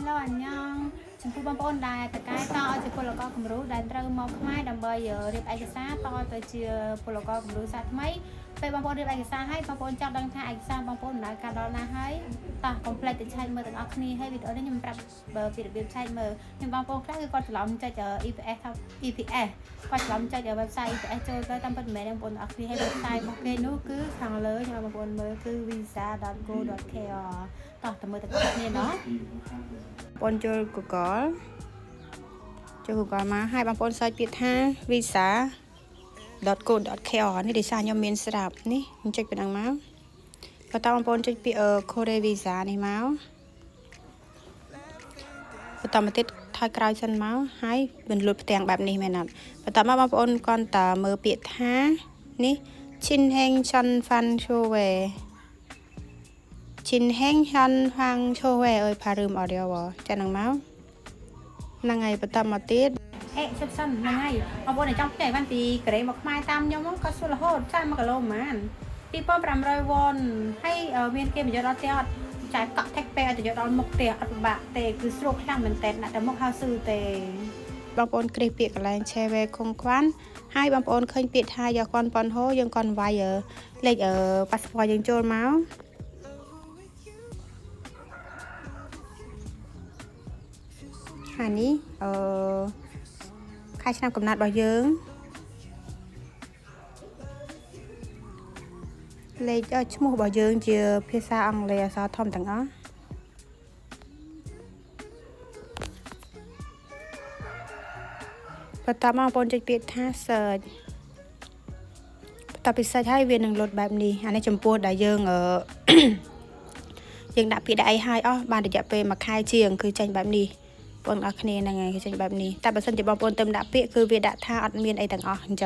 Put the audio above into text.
Hello អញ្ញងចំពោះបងប្អូនដែលតកែតឲ្យជាពលករគំរូដែលត្រូវមកខ្មែរដើម្បីរៀបឯកសារតទៅជាពលករគំរូសាថ្មីពេលបងប្អូនរៀបឯកសារហើយបងប្អូនចង់ដឹងថាឯកសារបងប្អូនដំណើរការដល់ណាហើយតោះកុំភ្លេចទៅឆែកមើលទាំងអស់គ្នាហើយវីដេអូនេះខ្ញុំប្រាប់ពីរបៀបឆែកមើលខ្ញុំបងប្អូនខ្លះគឺគាត់ច្រឡំចុច EPS ថា EPS គាត់ច្រឡំចុច website EPS ចូលទៅតាមពិតមិនមែនទេបងប្អូនទាំងអស់គ្នាហើយ website របស់គេនោះគឺខាងលើខ្ញុំឲ្យបងប្អូនមើលគឺ visa.go.kr តោះទៅមើលទាំងអស់គ្នាណោះ បងប្អូនចូល Google ចូល Google មកហើយបងប្អូន search ពាក្យថា visa.go.kr នេះដោយសារខ្ញុំមានស្រាប់នេះខ្ញុំចុចប៉ុណ្ណឹងមកបន្តបងប្អូនចុចពាក្យ Korea Visa នេះមកបន្តមកទៀតថយក្រោយសិនមកហើយមិនលុតផ្ទាំងបែបនេះមែនអត់បន្តមកបងប្អូនគ្រាន់តែមើលពាក្យថានេះ 진행 전환 조회 진행 전환 조회 អើយ 발음 어려워 ចាហ្នឹងមកហ្នឹងហើយបន្តមកទៀត អេជប់សិនហ្នឹងហើយបងប្អូនដែលចង់ផ្ញើអីវ៉ាន់ពីកូរ៉េមកខ្មែរតាមខ្ញុំហ្នឹងគាត់សួររហូតចា1គីឡូប៉ុន្មាន2500វ៉ុនហើយមានគេបញ្យកដល់ផ្ទះអត់ចាយកក់ថេកពេឲ្យទៅយកដល់មុខផ្ទះអត់ពិបាកទេគឺស្រួលខ្លាំងមែនតើដាក់តែមុខហៅស៊ឺទេ បងប្អូនគ្រិះពាក្យកន្លែង 해외 통관 ហើយបងប្អូនឃើញពាក្យថា여권번호 យើងគាត់វាយលេខប៉ាសពតយើងចូលមកហើយនេះអឺខែឆ្នាំកំណត់របស់យើងលេខឈ្មោះរបស់យើងជាភាសាអង់គ្លេសអក្សរធំទាំងអស់ បន្ទាប់មកបងប្អូនចុចពាក្យថា search បន្ទាប់ពី search ហើយវានឹងលោតបែបនេះអានេះចំពោះដែលយើងអឺ យើងដាក់ពាក្យដាក់អីហើយអស់បានរយៈពេល1ខែជាងគឺចេញបែបនេះបងប្អូនអរគ្នាហ្នឹងហើយគឺចេញបែបនេះតែបើសិនជាបងប្អូនទៅដាក់ពាក្យគឺវាដាក់ថាអត់មានអីទាំងអស់អញ្ចឹង។